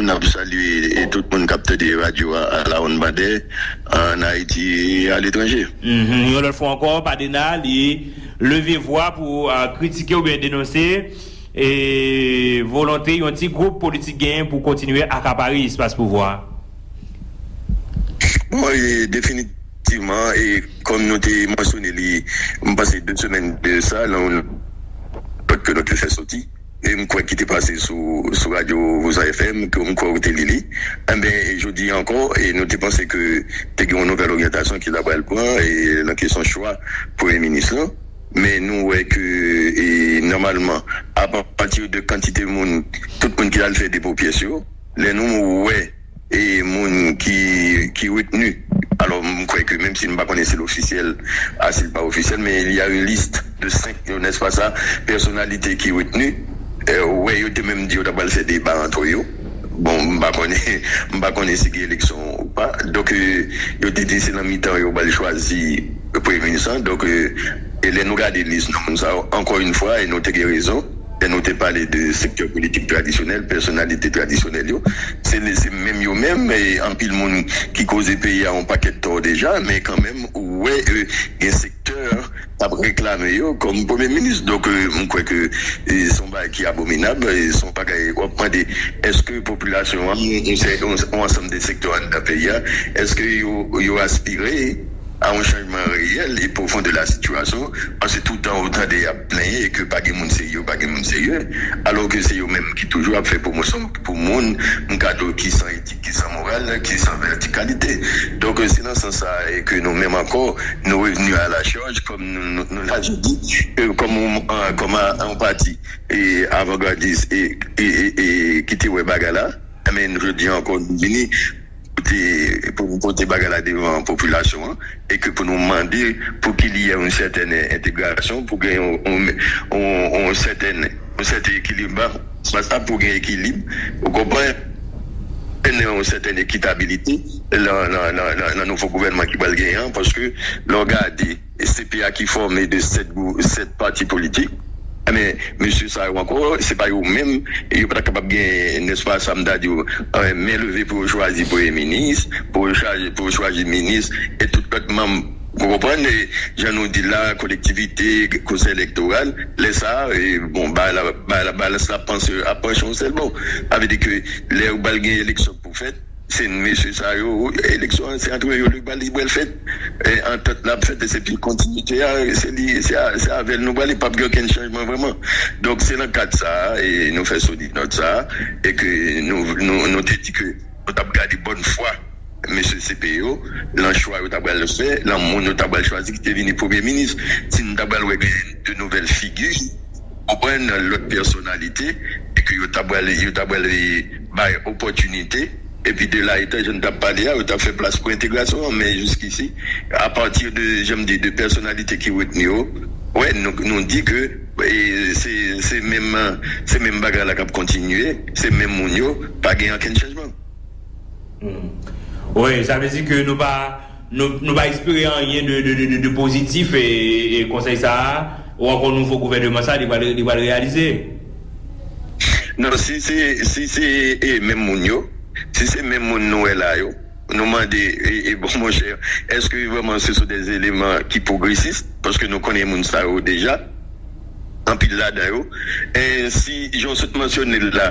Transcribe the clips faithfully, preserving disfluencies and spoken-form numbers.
N ap salye e tout moun k ap tande radyo a, a la Ronde Bande, an Ayiti e aletranje. Mhm. Yon lòt fwa ankò, Padena, li leve vwa pou a, kritike oubyen denonse e, volonte yon ti gwoup politik genyen pou kontinye akapare espas pouvwa a. Bon, e, definitivman, e, kòm nou te mansyone li, m panse de semèn de sa, nan yon nòt ke nou te fè soti, e m kwè ki te pase sou, sou radyo Vouzan F M, ke m kwè ou te li li. Enben, jodi a ankò, e nou te panse ke te gen yon nouvèl oryantasyon ki ta pral pran, e nan kesyon chwa premye minis lan. Men nou wè ke, e, nòmalman, apati de kantite moun, tout moun ki al fè depo pyès yo, lè nou wè, e, moun ki, ki retni, alò, m kwè ke, menm si m pa konnen si l ofisyèl, a, si l pa ofisyèl, men il y a une liste de cinq, nèspa sa, pèsonalite ki retni, e, wè, yo te menm di yo ta pral fè deba antre yo. Bon, m pa konnen, m pa konnen si gen eleksyon ou pa. Donk, e, yo te di se nan mitan yo pral chwazi premye minis lan. Donk, e, e lè nou gade lis non moun sa yo, ankò yon fwa, e nou te gen rezon, lè nou te pale de sektè politik tradisyonèl, pèsonalite tradisyonèl yo, se, se menm yo menm, e anpil moun ki koze peyi a yon pakèt tò deja, men kanmenm, ou wè, e, gen sektè k ap reklame yo kòm premye minis. Donk, e, m kwè ke, e, se yon bagay ki abominab, e, se yon bagay w ap mande, èske popilasyon an, yon, yon, yon ansanm de sektè anndan peyi a, èske yo, yo aspire a yon chanjman reyèl e pwofon de la sitiyasyon, paske tout tan ou tande y ap plenyen e ke pa gen moun serye, pa gen moun serye, alò ke se yo menm ki toujou ap fè pwomosyon pou moun, m ka di w ki san etik, ki san moral, ki san vètikalite. Donk, se nan sans sa e ke nou menm ankò, nou revni a la chaj, kòm nou, nou, nou la di, e kòm yon, an, kòm a, yon pati, e, avangardis, e, e, e, e ki te wè bagay la, men jodi a ankò, nou vini pote, pou nou pote bagay la devan popilasyon an, e ke pou nou mande pou ki li y a yon sètèn entegrasyon, pou gen yon, yon, yon, yon sètèn, yon sètèn ekilib, sa, sa pou gen ekilib, ou konprann? Gen yon sètèn ekitabilite nan, nan, nan, nan, nan nouvo gouvènman ki pral genyen an, paske lè w gade C P A ki fòme de sèt gwou-, sèt pati politik, men mesye sa yo ankò, se pa yo menm, yo pa ta kapab gen, nèspa, sa m ta di w, men leve pou yo chwazi premye minis, pou yo chwazi, pou yo chwazi minis, e tout lòt manm. Ou konprann, e, jan nou di la, kolektivite, konsèy elektoral, lè sa a, e, bon, ba la, ba la, balans la panse, ap panche yon sèl bò. Sa vle di ke lè yo pral gen eleksyon pou fèt, se mesye sa yo, eleksyon an, se antre yo, li pral, li pral fèt, e, antant la ap fèt, e se pi kontinite a, se li, se a, se avè l nou prale, p ap gen okenn chanjman vrèman. Donk, se nan kad sa a, e nou fè soti nòt sa a, e ke nou, nou, nou te di ke nou t ap gade bòn fwa mesye C P yo, nan chwa yo ta pral fè, nan moun yo ta pral chwazi ki te vini premye minis. Si nou ta pral wè gen de nouvèl figi, ou pran nan lòt pèsonalite, e ke yo ta pral, yo ta pral bay opòtinite, epi de la etan, jan n t ap pale a, yo t ap fè plas pou entegrasyon an, men jiskisi, apati de, jan m di, de pèsonalite ki retni yo, wè, nou, nou di ke, e, se, se menm, se menm bagay la k ap kontinye, se menm moun yo, pa gen okenn chanjman. Hmm. Wi, sa vle di ke nou pa, nou, nou pa espere anyen de, de, de, de, de pozitif e, e konsèy sa a, ou ankò nouvo gouvènman sa a, li pral, li pral reyalize. Non, si se, si se, e, menm moun yo, si se menm moun nou wè la yo, nou mande, e, e, bon, monchè, èske vrèman se sou de eleman ki pwogresis? Paske nou konnen moun sa yo deja. Anpil ladan yo. E si, jan w sot mansyone l la,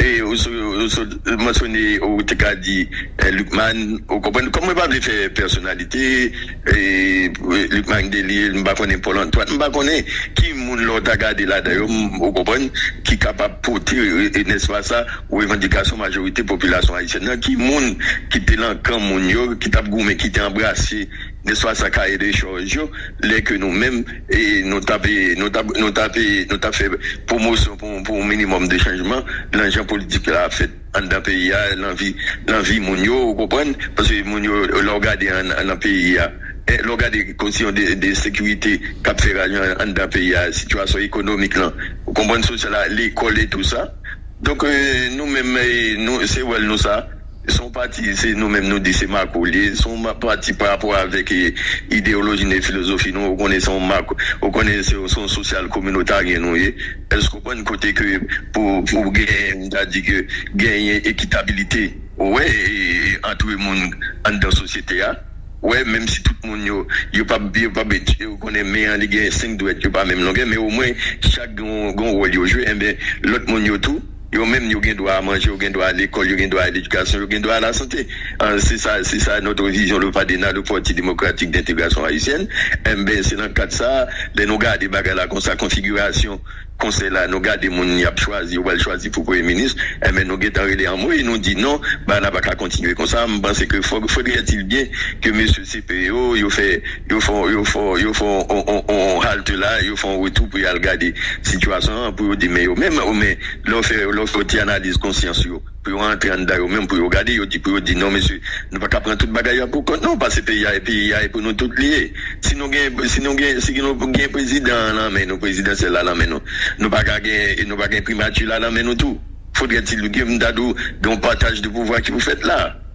e ou sot, ou sot mansyone, ou te ka di, e, Lucmane, ou konprann, kòm mwen pa vle fè pèsonalite, e, Lucmane Delille, m pa konnen Paul Antoine, m pa konnen ki moun lè w ta gade ladan yo, m, ou konprann, ki kapab pote, e, e, nèspa sa, revandikasyon majorite popilasyon ayisyèn nan, ki moun ki te lan kan moun yo, ki t ap goumen, ki te anbrase, nèspa sa, kaye de chaj yo, lè ke nou menm, e, nou t ap, e, nou t ap, nou t ap, e, nou t ap fè pwomosyon pou, pou yon minimòm de chanjman nan jan politik la ap fèt anndan peyi a, nan vi, nan vi moun yo, ou konprann? Paske moun yo, lè w gade an, an, nan peyi a, e, lè w gade kondisyon de, de sekirite k ap fè raj an, anndan peyi a, sitiyasyon ekonomik lan, ou konprann, sosyal la, lekòl e tou sa. Donk, e, nou menm, e, nou, se wòl nou sa. Se yon pati, se nou menm nou di se Mako l ye, se yon pati pa rapò avèk ideyoloji nou e filozofi nou, ou konnen se yon Mako, ou konnen se yon sosyal kominotaryen nou ye. Èske ou konprann kote ke pou, pou genyen, m ta di ke genyen ekitabilite, ou wè, antre moun anndan sosyete a? Wè, menm si tout moun yo, yo pa, yo pa, ou konnen men an li gen senk dwèt, yo pa menm longè, men omwen chak gen yon wòl yo jwe, enben lòt moun yo tou, yo menm yo gen dwa a manje, yo gen dwa a lekòl, yo gen dwa a ledikasyon, yo gen dwa a lasante. Se sa, se sa notre vision, le PADENA, le Parti Démocratique d'Intégration Haïtienne. Enben se nan kad sa, lè nou gade bagay la konsa, konfigirasyon konsèy la, nou gade moun y ap chwazi, yo pral chwazi pou premye minis, enben nou gentan rele anmwe, nou di non, bagay la pa ka kontinye konsa. M panse ke fòdrètil byen ke mesye C P yo, yo fè, yo fè, yo fè, yo fè yon halte la, yo fè yon retou pou y al gade sitiyasyon an, pou yo di men yo menm, men lè w fè, lè w fè yon ti analiz konsyans yo, pou yo antre anndan yo menm, pou yo gade, yo di, pou yo di non mesye, nou pa ka pran tout bagay yo pou kont nou, paske peyi a, peyi a e pou nou tout li ye. Si nou gen, si nou gen, si nou gen prezidan an nan men nou, prezidansyèl la nan men nou, nou pa ka gen, nou pa gen primati la nan men nou tou. Fòdrètil gen, m ta di w, gen yon pataj de pouvwa ki pou fèt la.